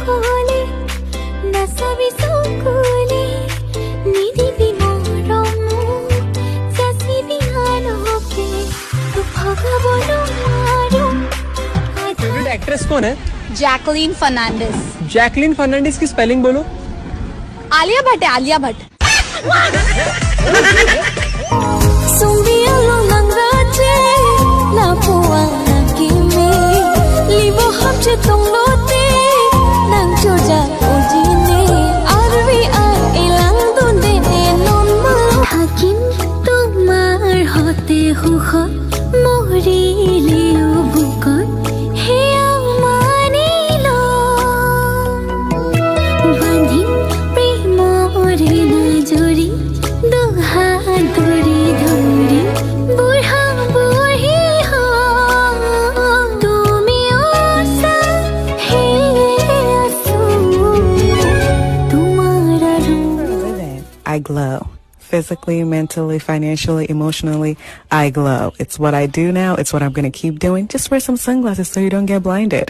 অকলে, নাচাবি চকুলে, নিদিবি মৰম মোক, যাচিবি আনকে, তোক ভগাব নোৱাৰো। फेवरेट एक्ट्रेस कौन है? जैकलीन फर्नांडिस। जैकलिन फर्नांडिस की स्पेलिंग बोलो। आलिया भट्ट है, Alia Bhatt. Sumbialo nang rache la pua kimi libo hamche tonglote nang choja ojine arvi a ilang dunde non ma থাকিম তোমাৰ হতে সুখত, মৰিলেও বুকত সেয়া মানি লওঁ। বান্ধিম প্ৰেমৰে নাজৰি, দুহাত ধৰি ধৰি বুঢ়া বুঢ়ী হম। তুমি আছা, সেয়ে আছো তোমাৰ আৰু Live in. I glow. Physically, mentally, financially, emotionally, I glow. It's what I do now. It's what I'm going to keep doing. Just wear some sunglasses so you don't get blinded.